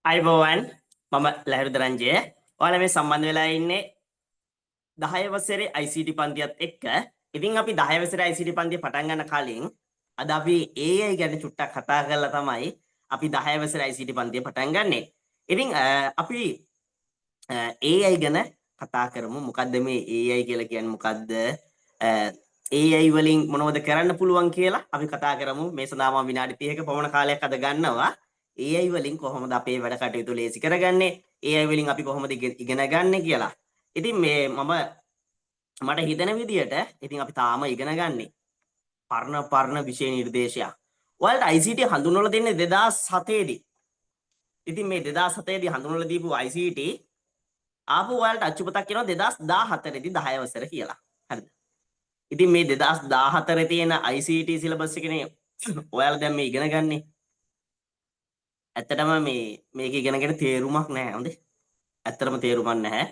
අයිබෝවන්, මම ලහිරු දරංජය. ඔයාලා මේ සම්බන්ධ වෙලා ඉන්නේ 10 වසරේ ICT පන්තියත් එක්ක. ඉතින් අපි 10 වසරේ ICT පන්තිය පටන් ගන්න කලින් අද අපි AI ගැන චුට්ටක් කතා කරලා තමයි අපි 10 වසරේ ICT පන්තිය පටන් ගන්නෙ. ඉතින් අපි AI ගැන කතා කරමු. මොකද්ද මේ AI කියලා කියන්නේ, මොකද්ද? AI වලින් මොනවද කරන්න පුළුවන් කියලා අපි කතා කරමු. මේ සඳහා මම විනාඩි 30ක පමණ කාලයක් අද ගන්නවා. AI වලින් කොහොමද අපේ වැඩ කටයුතු ලේසි කරගන්නේ, AI වලින් අපි කොහොමද ඉගෙන ගන්නෙ කියලා. ඉතින් මේ මට හිතෙන විදියට ඉතින් අපි තාම ඉගෙන ගන්නේ පරණ පරණ විෂය නිර්දේශයක්. ඔයාලට ICT හඳුන්වලා දෙන්නේ 2007 දී. ඉතින් මේ 2007 දී හඳුන්වලා දීපු ICT ආපහු ඔයාලට අච්චුපතක් කියනවා 2014 දී 10 වසර කියලා. හරිද? ඉතින් මේ 2014 තියෙන ICT syllabus එකනේ ඔයාලා දැන් මේ ඉගෙන ගන්නේ. ඇත්තටම මේක ඉගෙනගෙන තේරුමක් නැහැ, හොඳේ. ඇත්තටම තේරුමක් නැහැ.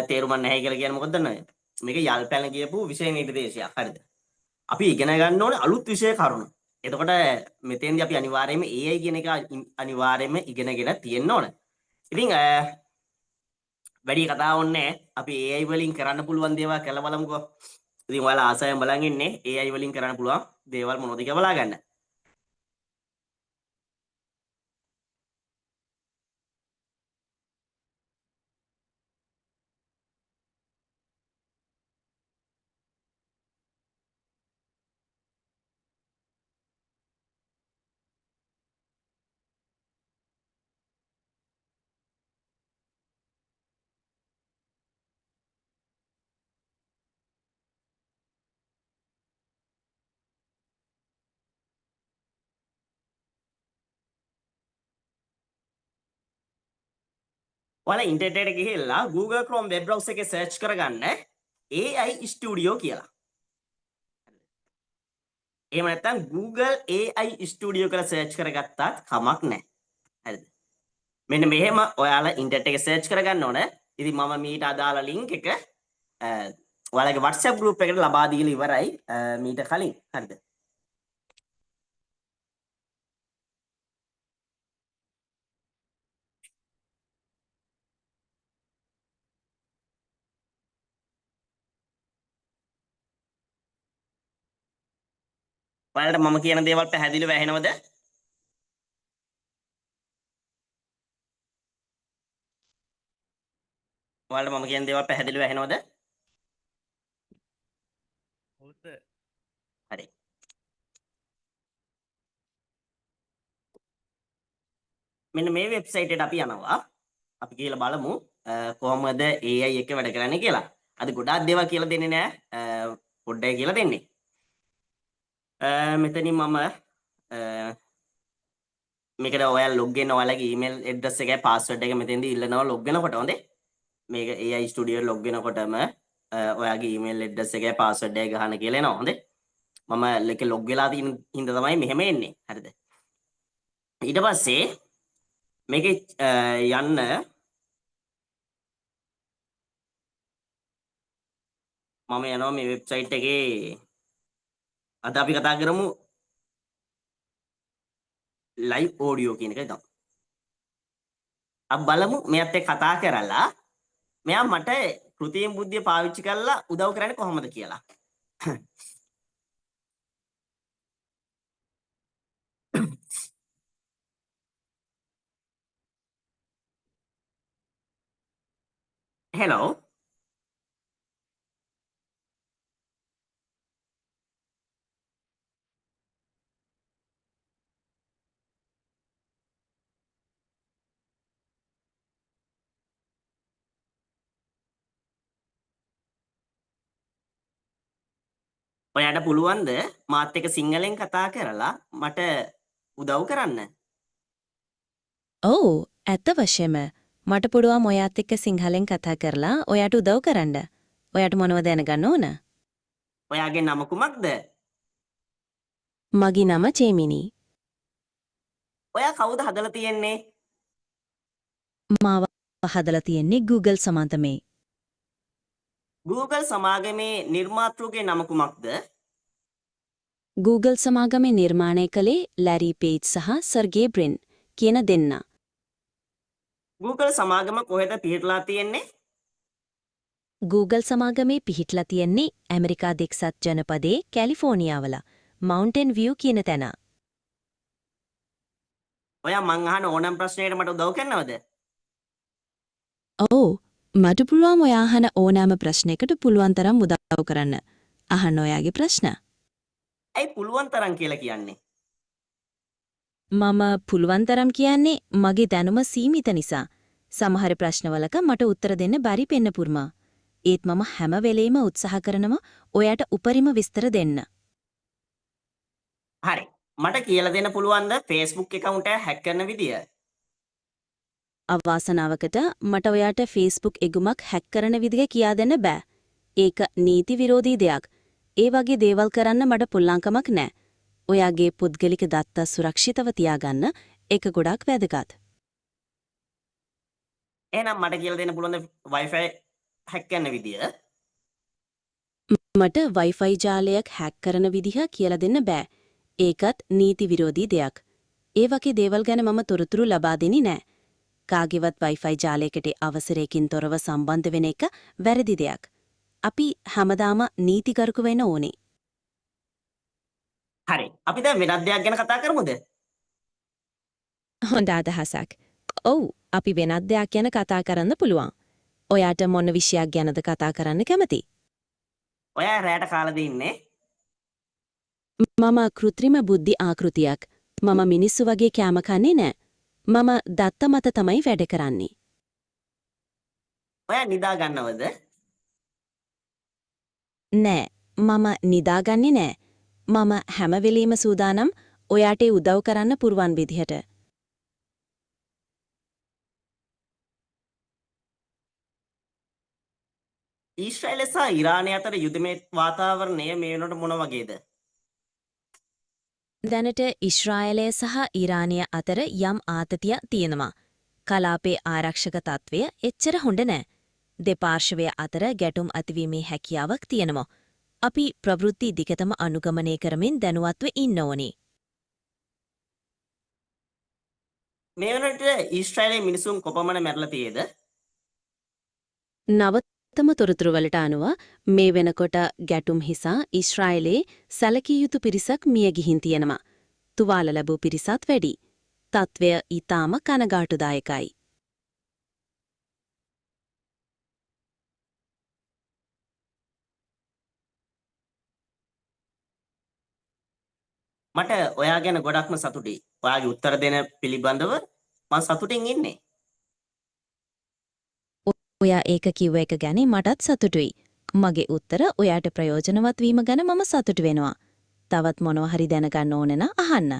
තේරුමක් නැහැ කියලා කියන්නේ මොකද්ද දන්නවද? මේක යල් පැන ගියපු විෂය නිර්දේශයක්. හරිද? අපි ඉගෙන ගන්න ඕනේ අලුත් විෂය කරුණු. එතකොට මෙතෙන්දී අපි අනිවාර්යයෙන්ම AI කියන එක අනිවාර්යයෙන්ම ඉගෙනගෙන තියෙන්න ඕන. ඉතින් වැඩි කතා ඕනේ නැහැ. අපි AI වලින් කරන්න පුළුවන් දේවල් කරලා බලමුකෝ. ඉතින් ඔයාලා ආසාවෙන් බලන් ඉන්නේ AI වලින් කරන්න පුළුවන් දේවල් මොනවද කියලා බලා ගන්න. ඔයාලා ඉන්ටර්නෙට් එකට ගිහිල්ලා Google Chrome web browser එකේ සර්ච් කරගන්න AI Studio කියලා. එහෙම නැත්නම් Google AI Studio කියලා සර්ච් කරගත්තත් කමක් නැහැ. හරිද? මෙන්න මෙහෙම ඔයාලා ඉන්ටර්නෙට් එකේ සර්ච් කරගන්න ඕන. ඉතින් මම මීට අදාළ ලින්ක් එක ඔයාලගේ WhatsApp group එකට ලබා දීලා ඉවරයි මීට කලින්. හරිද? ඔයාලට මම කියන දේවල් පැහැදිලිව ඇහෙනවද? ඔයාලට මම කියන දේවල් පැහැදිලිව ඇහෙනවද? ඔව් සර්. හරි. මෙන්න මේ වෙබ්සයිට් එකට අපි යනවා. අපි කියලා බලමු කොහොමද AI එක වැඩ කරන්නේ කියලා. අද ගොඩාක් දේවල් කියලා දෙන්නේ නෑ. පොඩ්ඩයි කියලා දෙන්නේ. මෙතනින් මම මේකට ඔයාලා ලොග් වෙන ඔයාලගේ ඊමේල් ඇඩ්‍රස් එකයි පාස්වර්ඩ් එක මෙතෙන්දී ඉල්ලනවා ලොග් වෙනකොට. හොඳේ. මේක AI Studio log වෙනකොටම ඔයාගේ ඊමේල් ඇඩ්‍රස් එකයි පාස්වර්ඩ් එක ගහන්න කියලා එනවා. හොඳේ. මම ඒක ලොග් වෙලා තියෙන හින්දා තමයි මෙහෙම එන්නේ. හරිද? ඊට පස්සේ මේකේ යන්න මම යනවා මේ වෙබ්සයිට් එකේ. අද අපි කතා කරමු ලයිව් ඔඩියෝ කියන එක ගමු. අපි බලමු මෙයත් එක්ක කතා කරලා මෙයා මට කෘතිම බුද්ධිය පාවිච්චි කරලා උදව් කරන්නේ කොහොමද කියලා. හෙලෝ. ඔයාට පුළුවන්ද මාත් එක්ක සිංහලෙන් කතා කරලා මට උදව් කරන්න? ඔව්, ඇත්ත වශයෙන්ම මට පුළුවන් ඔයාත් එක්ක සිංහලෙන් කතා කරලා ඔයාට උදව් කරන්න. ඔයාට මොනව දැනගන්න ඕන? ඔයාගේ නම කුමක්ද? මගේ නම ජේමිනි. ඔයා කවුද හදලා තියෙන්නේ? මාව හදලා තියෙන්නේ Google සමාගමේ. Google සමාගමේ නිර්මාතෘගේ නම කුමක්ද? Google සමාගමේ නිර්මාණය කළේ ලැරි පේජ් සහ සර්ගේ බ්‍රින් කියන දෙන්නා. Google සමාගම කොහෙද පිහිටලා තියෙන්නේ? Google සමාගමේ පිහිටලා තියෙන්නේ ඇමරිකා එක්සත් ජනපදයේ කැලිෆෝනියාවල මවුන්ටන් විව් කියන තැන. ඔයා මං අහන ඕනම ප්‍රශ්නයකට මට උදව් කරනවද? ඔව්, මට පුළුවන් ඔයා අහන ඕනෑම ප්‍රශ්නයකට පුළුවන් තරම් උදව් කරන්න. අහන්න ඔයාගේ ප්‍රශ්න. ඇයි පුළුවන් තරම් කියලා කියන්නේ? මම පුළුවන් තරම් කියන්නේ මගේ දැනුම සීමිත නිසා. සමහර ප්‍රශ්නවලක මට උත්තර දෙන්න බැරි වෙන්න පුළුවන්. ඒත් මම හැම වෙලේම උත්සාහ කරනවා ඔයාට උපරිම විස්තර දෙන්න. හරි. මට කියලා දෙන්න පුළුවන්ද Facebook account එක හැක් කරන විදිය? අවාසනාවකට මට ඔයාට Facebook එගුමක් හැක් කරන විදිය කියා දෙන්න බෑ. ඒක නීති විරෝධී දෙයක්. ඒ වගේ දේවල් කරන්න මට පුළුවන්කමක් නෑ. ඔයාගේ පුද්ගලික දත්ත සුරක්ෂිතව තියාගන්න ඒක ගොඩක් වැදගත්. එහෙනම් මට කියලා දෙන්න පුළුවන්ද Wi-Fi හැක් කරන විදිය? මට Wi-Fi ජාලයක් හැක් කරන විදිහ කියලා දෙන්න බෑ. ඒකත් නීති විරෝධී දෙයක්. ඒ වගේ දේවල් ගැන මම තොරතුරු ලබා දෙන්නේ නෑ. කාගේවත් Wi-Fi ජාලයකට අවසරයකින් තොරව සම්බන්ධ වෙන එක වැරදි දෙයක්. අපි හැමදාම නීතිගරුක වෙන්න ඕනේ. හරි. අපි දැන් වෙනත් දෙයක් ගැන කතා කරමුද? හොඳ අදහසක්. ඔව්, අපි වෙනත් දෙයක් ගැන කතා කරන්න පුළුවන්. ඔයාට මොන විෂයක් ගැනද කතා කරන්න කැමති? ඔයා රැයට කාලාද ඉන්නේ? මම කෘත්‍රිම බුද්ධි ආකෘතියක්. මම මිනිස්සු වගේ කෑම කන්නේ නෑ. මම දත්ත මත තමයි වැඩ කරන්නේ. ඔයා නිදා ගන්නවද? නෑ, මම නිදාගන්නේ නෑ. මම හැම වෙලේම සූදානම් ඔයාට උදව් කරන්න පුළුවන් විදිහට. ඊශ්‍රායලය සහ ඉරානය අතර යුදමය වාතාවරණය මේ වෙනකොට මොන වගේද? දැනට ඊශ්‍රායලය සහ ඉරානය අතර යම් ආතතියක් තියෙනවා. කලාපේ ආරක්ෂක තත්ත්වය එච්චර හොඳ නෑ. දෙපාර්ශවය අතර ගැටුම් ඇතිවීමේ හැකියාවක් තියෙනවා. අපි ප්‍රවෘත්ති දිගටම අනුගමනය කරමින් දැනුවත්ව ඉන්න ඕනේ. මේ වෙනකොට ඊශ්‍රායලයේ මිනිසුන් කොපමණ මැරලා තියෙද? නවතම තොරතුරු වලට අනුව මේ වෙනකොට ගැටුම් නිසා ඊශ්‍රායලයේ සැලකිය යුතු පිරිසක් මිය ගිහින් තියෙනවා. තුවාල ලැබූ පිරිසත් වැඩි. තත්ත්වය ඉතාම කනගාටුදායකයි. මට ඔයා ගැන ගොඩක්ම සතුටුයි. ඔයාගේ උත්තර දෙන පිළිබඳව මං සතුටින් ඉන්නේ. ඔයා ඒක කිව්ව එක ගැන මටත් සතුටුයි. මගේ උත්තර ඔයාට ප්‍රයෝජනවත් වීම ගැන මම සතුටු වෙනවා. තවත් මොනවා හරි දැනගන්න ඕන නම් අහන්න.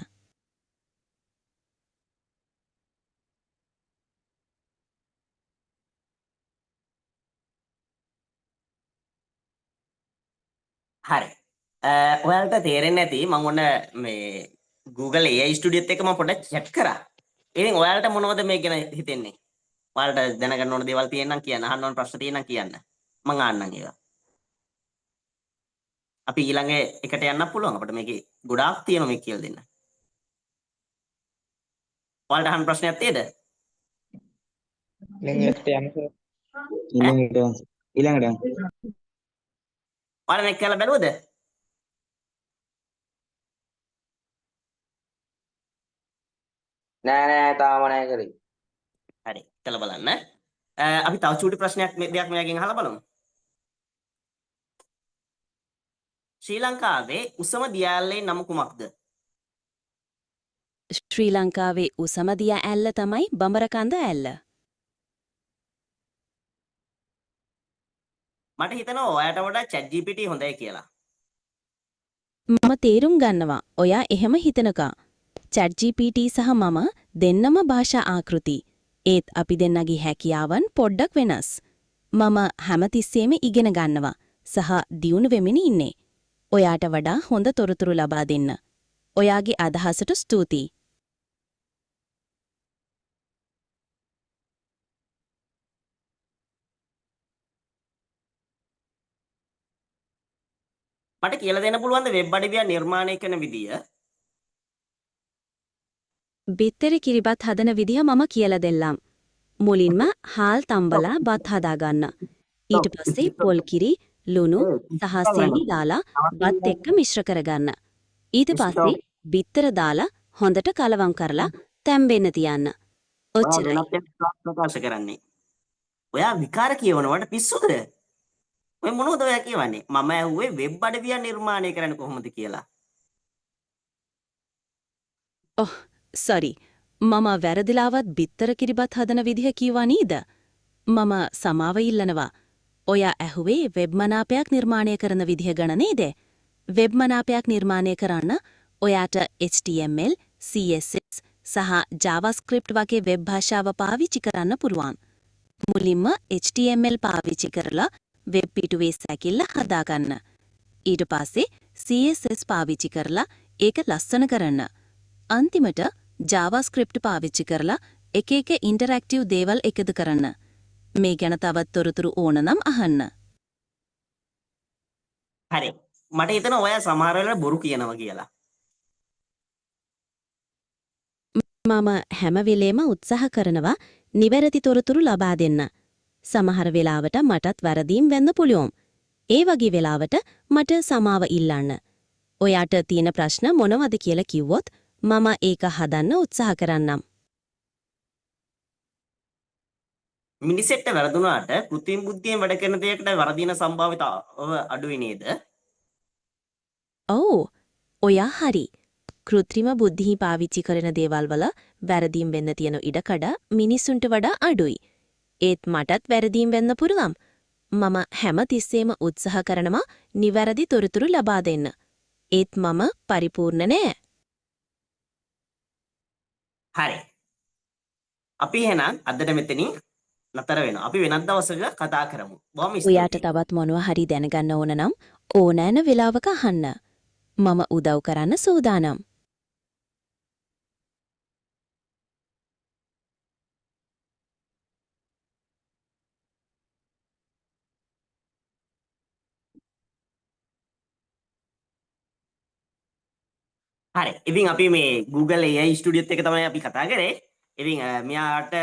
හරි. ඔයාලට තේරෙන්නේ නැති මං ඔන්න මේ Google AI Studio එකත් එක්ක මම පොඩ්ඩක් චැට් කරා. ඉතින් ඔයාලට මොනවද මේ ගැන හිතෙන්නේ? ඔයාලට දැනගන්න ඕන දේවල් තියෙනවා නම් කියන්න, අහන්න ඕන ප්‍රශ්න තියෙනවා නම් කියන්න. මං අහන්නම් ඒවා. අපි ඊළඟ එකට යන්නත් පුළුවන්. අපිට මේකේ ගොඩාක් තියෙනවා මේක කියලා දෙන්න. ඔයාලට අහන්න ප්‍රශ්නයක් තියෙද? ඊළඟට යන්න සර්. ඊළඟට යන්න. ඊළඟට යන්න. ඔයාලා මේක කියලා බැලුවද? නෑ නෑ, තාම නෑ කරේ. හරි, කරලා බලන්න. අපි තව චූටි ප්‍රශ්නයක් මේ දෙයක් මෙයාගෙන් අහලා බලමු. ශ්‍රී ලංකාවේ උසම දිය ඇල්ලේ නම කුමක්ද? ශ්‍රී ලංකාවේ උසම දිය ඇල්ල තමයි බඹරකන්ද ඇල්ල. මට හිතෙනවා ඔයාට වඩා ChatGPT හොඳයි කියලා. මම තේරුම් ගන්නවා ඔයා එහෙම හිතනකා. ChatGPT සහ මම දෙන්නම භාෂා ආකෘති. ඒත් අපි දෙන්නගේ හැකියාවන් පොඩ්ඩක් වෙනස්. මම හැමතිස්සෙම ඉගෙන ගන්නවා සහ දියුණු වෙමින් ඉන්නේ. ඔයාට වඩා හොඳ තොරතුරු ලබා දෙන්න. ඔයාගේ අදහසට ස්තුතියි. මට කියලා දෙන්න පුළුවන්ද වෙබ් අඩවියක් නිර්මාණය කරන විදිය? බිත්තර කිරිබත් හදන විදිහ මම කියලා දෙන්නම්. මුලින්ම හාල් තම්බලා බත් හදාගන්න. ඊට පස්සේ පොල් කිරි, ලුණු සහ සීනි දාලා බත් එක්ක මිශ්‍ර කරගන්න. ඊට පස්සේ බිත්තර දාලා හොඳට කලවම් කරලා තැම්බෙන්න තියන්න. ඔච්චරයි. ප්‍රකාශ කරන්නේ. ඔයා විකාර කියවනවට පිස්සුද? ඔය මොනවද ඔයා කියවන්නේ? මම ඇහුවේ වෙබ් අඩවියක් නිර්මාණය කරන්නේ කොහොමද කියලා. ඔහ්, සෝරි. මම වැරදිලාවත් බිත්තර කිරිබත් හදන විදිහ කිව්වා නේද? මම සමාව ඉල්ලනවා. ඔයා ඇහුවේ වෙබ් මනාපයක් නිර්මාණය කරන විදිහ ගැන නේද? වෙබ් මනාපයක් නිර්මාණය කරන්න ඔයාට HTML, CSS සහ JavaScript වගේ වෙබ් භාෂාව පාවිච්චි කරන්න පුළුවන්. මුලින්ම HTML පාවිච්චි කරලා වෙබ් පිටුවේ සැකිල්ල හදාගන්න. ඊට පස්සේ CSS පාවිච්චි කරලා ඒක ලස්සන කරන්න. අන්තිමට JavaScript පාවිච්චි කරලා එක එක ඉන්ටරැක්ටිව් දේවල් එකතු කරන්න. මේ ගැන තවත් තොරතුරු ඕන නම් අහන්න. හරි. මට හිතෙනවා ඔයා සමහර වෙලාවට බොරු කියනවා කියලා. මම හැම වෙලේම උත්සාහ කරනවා නිවැරදි තොරතුරු ලබා දෙන්න. සමහර වෙලාවට මටත් වැරදීම් වෙන්න පුළුවන්. ඒ වගේ වෙලාවට මට සමාව ඉල්ලන්න. ඔයාට තියෙන ප්‍රශ්න මොනවද කියලා කිව්වොත් මම ඒක හදන්න උත්සාහ කරන්නම්. මිනිසෙක්ට වැරදුනාට කෘත්‍රිම බුද්ධියෙන් වැඩ කරන දෙයකට වරදින සම්භාවිතාව අඩුයි නේද? ඔව්. ඔයා හරි. කෘත්‍රිම බුද්ධිය පාවිච්චි කරන දේවල් වල වැරදීම් වෙන්න තියෙන ඉඩකඩ මිනිස්සුන්ට වඩා අඩුයි. ඒත් මටත් වැරදීම් වෙන්න පුළුවන්. මම හැම තිස්සෙම උත්සාහ කරනවා නිවැරදි තොරතුරු ලබා දෙන්න. ඒත් මම පරිපූර්ණ නෑ. හරි. අපි එහෙනම් අදට මෙතනින් නතර වෙනවා. අපි වෙනත් දවසක කතා කරමු. බොහොම ඔයාට ස්තුතියි. තවත් මොනවා හරි දැනගන්න ඕන නම් ඕනෑම වෙලාවක අහන්න. මම උදව් කරන්න සූදානම්. හරි. ඉතින් අපි මේ Google AI Studio එක තමයි අපි කතා කරේ. ඉතින් මෙයාට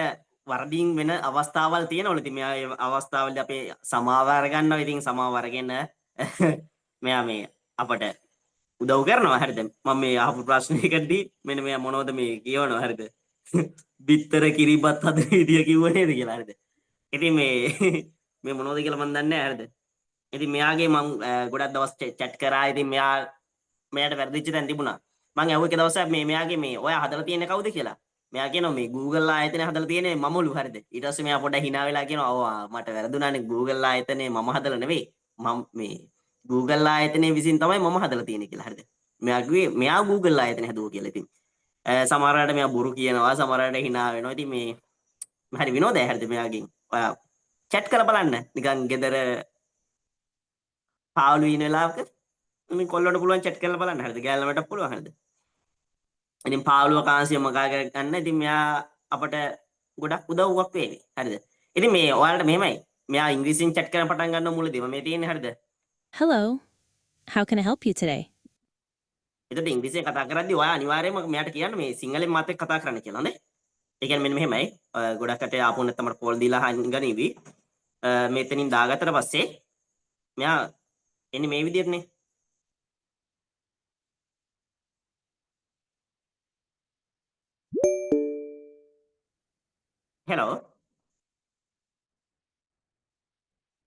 වරදින් වෙන අවස්ථාවල් තියෙනවලු. ඉතින් මෙයා ඒ අවස්ථාවලදී අපේ සමාව අරගන්නවා. ඉතින් සමාව අරගෙන මෙයා මේ අපට උදව් කරනවා. හරිද? මම මේ අහපු ප්‍රශ්නයකදී මෙන්න මෙයා මොනවද මේ කියවනවා. හරිද? බිත්තර කිරිබත් හදන විදිය කිව්ව නේද කියලා. හරිද? ඉතින් මේ මේ මොනවද කියලා මන් දන්නේ නැහැ. හරිද? ඉතින් මෙයාගේ මං ගොඩක් දවස් චැට් කරා. ඉතින් මෙයාට වැරදිච්ච තැන් තිබුණා. මං ඇහුව එක දවසක් මේ මෙයාගේ මේ ඔයා හදලා තියෙන්නේ කවුද කියලා. මෙයා කියනවා මේ Google ආයතනය හදලා තියෙන්නේ මමලු. හරිද? ඊට පස්සේ මෙයා පොඩ්ඩක් හිනා වෙලා කියනවා, ඔව් මට වැරදුනානේ, Google ආයතනය මම හදලා නෙවෙයි. මම මේ Google ආයතනය විසින් තමයි මම හදලා තියෙන්නේ කියලා. හරිද? මෙයා කිව්වේ මෙයා Google ආයතනය හැදුවා කියලා. ඉතින් සමහර වෙලාවට මෙයා බොරු කියනවා, සමහර වෙලාවට හිනා වෙනවා. ඉතින් මේ හරි විනෝදයි. හරිද? මෙයාගෙන් ඔයා චැට් කරලා බලන්න. නිකන් ගෙදර පාවලු ඉන්න වෙලාවක මේ කොල්ලන්ට පුළුවන් චැට් කරලා බලන්න. හරිද? ගෑනු ළමයට පුළුවන්. හරිද? ඉතින් පාවලුව කාන්සිය මගා කරගන්න. ඉතින් මෙයා අපට ගොඩක් උදව්වක් වේවි. හරිද? ඉතින් මේ ඔයාලට මෙහෙමයි. මෙයා ඉංග්‍රීසියෙන් චැට් කරන්න පටන් ගන්නව මුලදීම මේ තියෙන්නේ. හරිද? Hello. How can I help you today? එතකොට ඉංග්‍රීසියෙන් කතා කරද්දී ඔයා අනිවාර්යයෙන්ම මෙයාට කියන්න මේ සිංහලෙන් මාත් එක්ක කතා කරන්න කියලා. හොඳේ? ඒ කියන්නේ මෙන්න මෙහෙමයි. ගොඩක් අයට ආපහු නැත්තම් මට කෝල් දීලා අහන්න ගනීවි. මෙතනින් දාගත්තට පස්සේ මෙයා එන්නේ මේ විදිහටනේ. Hello.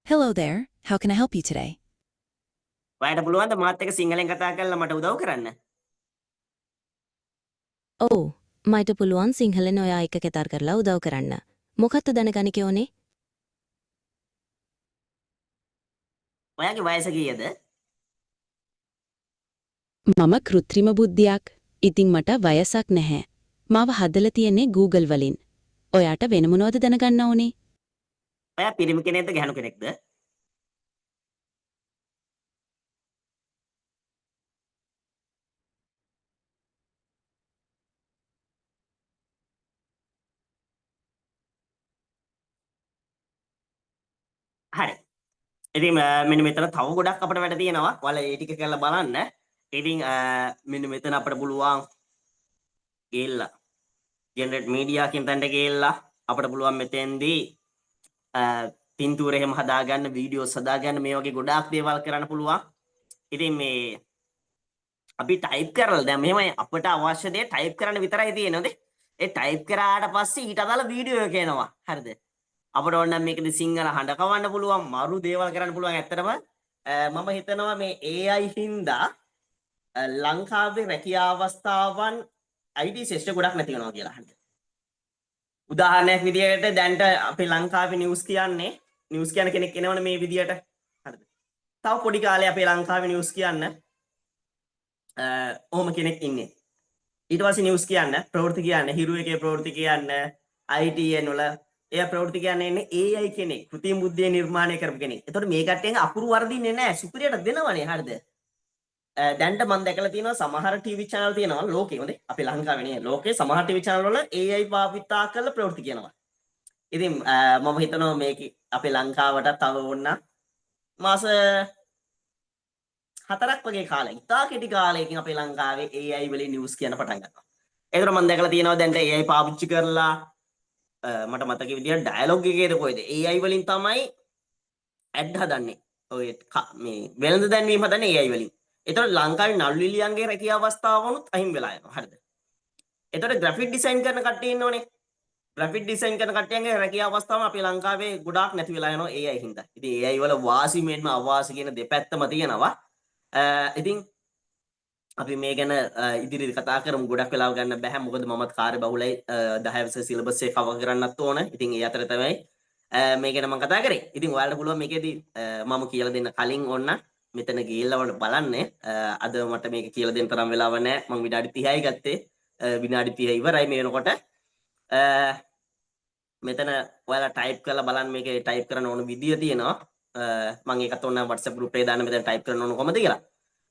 Hello there. How can I help you today? ඔයාට පුළුවන්ද මාත් එක්ක සිංහලෙන් කතා කරලා මට උදව් කරන්න? ඔව්. මට පුළුවන් සිංහලෙන් ඔයා එක්ක කතා කරලා උදව් කරන්න. මොකක්ද දැනගන්න ඕනේ? ඔයාගේ වයස කීයද? මම කෘත්‍රිම බුද්ධියක්. ඉතින් මට වයසක් නැහැ. මාව හදලා තියෙන්නේ Google වලින්. ඔයාට වෙන මොනවද දැනගන්න ඕනේ? ඔයා පිරිමි කෙනෙක්ද ගැහණු කෙනෙක්ද? හරි. ඉතින් මෙන්න මෙතන තව ගොඩක් අපිට වැඩ තියෙනවා. ඔයාලා ඒ ටික කරලා බලන්න. ඉතින් මෙන්න මෙතන අපිට පුළුවන් ගිහිල්ලා generate media කියන තැනට ගිහිල්ලා අපට පුළුවන් මෙතෙන්දී පින්තූර එහෙම හදාගන්න, වීඩියෝස් හදාගන්න, මේ වගේ ගොඩාක් දේවල් කරන්න පුළුවන්. ඉතින් මේ අපි ටයිප් කරලා, දැන් මෙහෙමයි, අපට අවශ්‍ය දේ ටයිප් කරන්න විතරයි තියෙන්නේ හොඳේ. ඒ ටයිප් කරාට පස්සේ ඊට අදාළ වීඩියෝ එක එනවා. හරිද? අපට ඕන නම් මේකදී සිංහල හඬ කවන්න පුළුවන්, මරු දේවල් කරන්න පුළුවන්. ඇත්තටම මම හිතනවා මේ AI හින්දා ලංකාවේ රැකියා අවස්ථාවන් IT ක්ෂේත්‍ර ගොඩක් නැති වෙනවා කියලා. හරිද? උදාහරණයක් විදියට දැන්ට අපේ ලංකාවේ නිවුස් කියන්නේ, නිවුස් කියන කෙනෙක් එනවනේ මේ විදියට. හරිද? තව පොඩි කාලේ අපේ ලංකාවේ නිවුස් කියන්න ඔහොම කෙනෙක් ඉන්නේ. ඊට පස්සේ නිවුස් කියන්න, ප්‍රවෘත්ති කියන්න, හිරු එකේ ප්‍රවෘත්ති කියන්න, ITN වල එයා ප්‍රවෘත්ති කියන්නේ ඉන්නේ AI කෙනෙක්, කෘත්‍රිම බුද්ධිය නිර්මාණය කරපු කෙනෙක්. එතකොට මේ කට්ටියන් අකුරු වරදින්නේ නැහැ, සුපිරියට දෙනවනේ. හරිද? දැන්ට මම දැකලා තියෙනවා සමහර ටීවී චැනල් තියෙනවා ලෝකේ, හොඳේ. අපේ ලංකාවේ නේ, ලෝකේ සමහර ටීවී චැනල් වල AI භාවිතා කරලා ප්‍රවෘත්ති කියනවා. ඉතින් මම හිතනවා මේක අපේ ලංකාවට තව ඕන මාස 4ක් වගේ කාලයක්, ඉතා කෙටි කාලයකින් අපේ ලංකාවේ AI වලින් නිවුස් කියන්න පටන් ගන්නවා. ඒතර මම දැකලා තියෙනවා දැන්ට AI පාවිච්චි කරලා මට මතක විදියට ඩයලොග් එකේද කොහෙද AI වලින් තමයි ඇඩ් හදන්නේ. ඔය මේ වෙළඳ දැන්වීම හදන්නේ AI වලින්. ඒතකොට ලංකාවේ නළු නිළියන්ගේ රැකියා අවස්ථාවනුත් අහිමි වෙලා යනවා. හරිද? ඒතකොට ග්‍රැෆික් ඩිසයින් කරන කට්ටිය ඉන්නවනේ. ග්‍රැෆික් ඩිසයින් කරන කට්ටියන්ගේ රැකියා අවස්ථාව අපේ ලංකාවේ ගොඩාක් නැති වෙලා යනවා AI හින්දා. ඉතින් AI වල වාසි මෙන්ම අවාසි කියන දෙපැත්තම තියෙනවා. ඉතින් අපි මේ ගැන ඉදිරියට කතා කරමු. ගොඩක් වෙලාව ගන්න බැහැ, මොකද මමත් කාර්ය බහුලයි. 10 වසර සිලබස් එක කවර් කරන්නත් ඕන. ඉතින් ඒ අතර තමයි මේ ගැන මම කතා කරේ. ඉතින් ඔයාලට පුළුවන් මේකෙදි මම කියලා දෙන්න කලින් ඔන්න මෙතන ගිහිල්ලා ඔයාලට බලන්න. අද මට මේක කියලා දෙන්න තරම් වෙලාව නැහැ. මම විනාඩි 30යි ගත්තේ. විනාඩි 30 ඉවරයි මේ වෙනකොට. මෙතන ඔයාලා ටයිප් කරලා බලන්න. මේකේ ටයිප් කරන්න ඕන විදිය තියෙනවා. මම ඒකත් ඕන WhatsApp group එකේ දාන්න, මෙතන ටයිප් කරන්න ඕන කොහමද කියලා.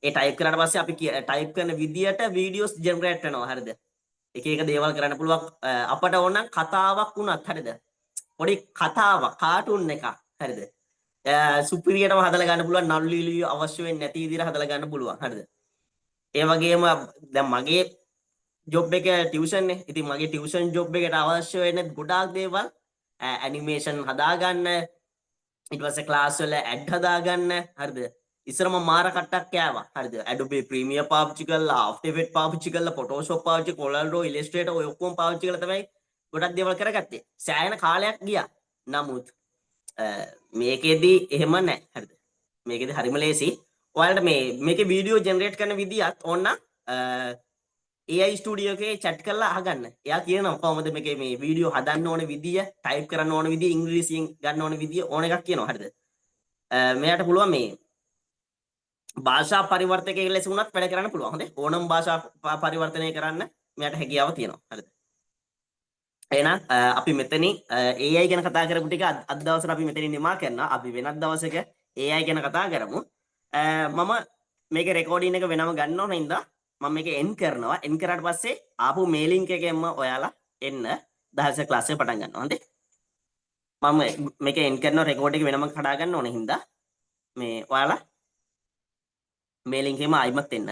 ඒ ටයිප් කරාට පස්සේ අපි ටයිප් කරන විදියට වීඩියෝස් ජෙනරේට් වෙනවා. හරිද? එක එක දේවල් කරන්න පුළුවන්. අපට ඕන නම් කතාවක් වුණත්, හරිද? පොඩි කතාවක්, කාටුන් එකක්, හරිද? සුපිරියටම හදලා ගන්න පුළුවන්. නළු නිළියෝ අවශ්‍ය වෙන්නේ නැති විදිහට හදලා ගන්න පුළුවන්. හරිද? ඒ වගේම දැන් මගේ ජොබ් එක ටියුෂන් නේ. ඉතින් මගේ ටියුෂන් ජොබ් එකට අවශ්‍ය වෙන ගොඩාක් දේවල් ඇනිමේෂන් හදාගන්න, ඊට පස්සේ ක්ලාස් වල ඇඩ් හදාගන්න, හරිද? ඉස්සර මම මාර කට්ටක් කෑවා. හරිද? Adobe Premiere පාවිච්චි කරලා, After Effects පාවිච්චි කරලා, Photoshop පාවිච්චි, Corel Draw, Illustrator ඔය ඔක්කොම පාවිච්චි කරලා තමයි ගොඩක් දේවල් කරගත්තේ. සෑහෙන කාලයක් ගියා. නමුත් මේකෙදි එහෙම නැහැ. හරිද? මේකෙදි හරිම ලේසි. ඔයාලට මේ මේකේ වීඩියෝ ජෙනරේට් කරන විදියත් ඕන නම් AI studio එකේ චැට් කරලා අහගන්න. එයා කියනවා කොහොමද මේකේ මේ වීඩියෝ හදන්න ඕන විදිය, ටයිප් කරන්න ඕන විදිය, ඉංග්‍රීසියෙන් ගන්න ඕන විදිය ඕන එකක් කියනවා. හරිද? මෙයාට පුළුවන් මේ භාෂා පරිවර්තකයෙක් ලෙස වුණත් වැඩ කරන්න පුළුවන්. හොඳේ. ඕනම භාෂා පරිවර්තනය කරන්න මෙයාට හැකියාව තියෙනවා. හරිද? එහෙනම් අපි මෙතනින් AI ගැන කතා කරපු ටික අද දවසට අපි මෙතනින් නිමා කරනවා. අපි වෙනත් දවසක AI ගැන කතා කරමු. මම මේක රෙකෝඩින් එක වෙනම ගන්න ඕන හින්දා මම මේක එන්ඩ් කරනවා. එන්ඩ් කරාට පස්සේ ආපහු මේ ලින්ක් එකෙන්ම ඔයාලා එන්න දහස ක්ලාස් එක පටන් ගන්නවා. හොඳේ. මම මේක එන්ඩ් කරනවා, රෙකෝඩ් එක වෙනම කඩා ගන්න ඕන හින්දා මේ ඔයාලා මේ ලින්ක් එකෙම ආයිමත් එන්න.